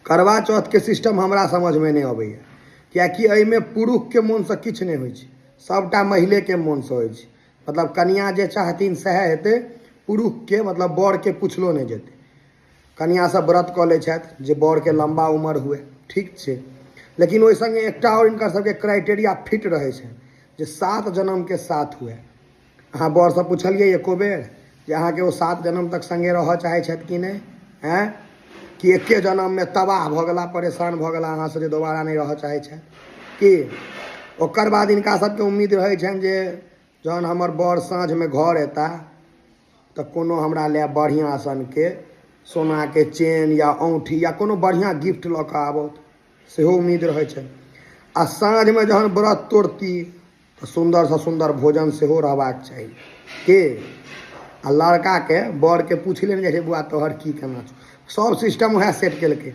करवा चौथके सिस्टम हमरा समझमे नहि अबैए, किएकि एहिमे पुरुषके मोनसँ किछु नहि होइ छै, सभटा महिलेके मोनसँ होइ छै। मतलब कनिआँ जे चाहथिन सएह हेतै, पुरुषके मतलब बरके पुछलो नहि जेतै। कनिआँ सब व्रत कऽ लै छथि जे बरके लम्बा उमर हुए, ठीक छै, लेकिन ओहि सङ्गे एकटा आओर हिनकर सबके क्राइटेरिया फिट रहै छनि जे 7 जन्मके साथ हुए। अहाँ बरसँ पुछलियै एको बेर जे अहाँके ओ 7 जन्म तक सङ्गे रहऽ चाहै छथि कि नहि? आँय, कि एके जन्ममे तबाह भऽ गेला, परेशान भऽ गेला अहाँसँ जे दोबारा नहि रहऽ चाहै छथि कि? ओकर बाद हिनका सबके उम्मीद रहै छनि जे जहन हमर बर साँझमे घर एता तऽ कोनो हमरा लए बढ़िआँ सनके सोनाके चेन या औँठी या कोनो बढ़िआँ गिफ्ट लऽ कऽ आबथु, सेहो उम्मीद रहै छनि। आ साँझमे जहन व्रत तोड़ती तऽ सुन्दरसँ सुन्दर भोजन सेहो रहबाक चाही के। आ लड़काके बरके पुछले नहि जाइ छै, बौआ तोहर की केना छौ, सब सिस्टम वएह सेट केलकै।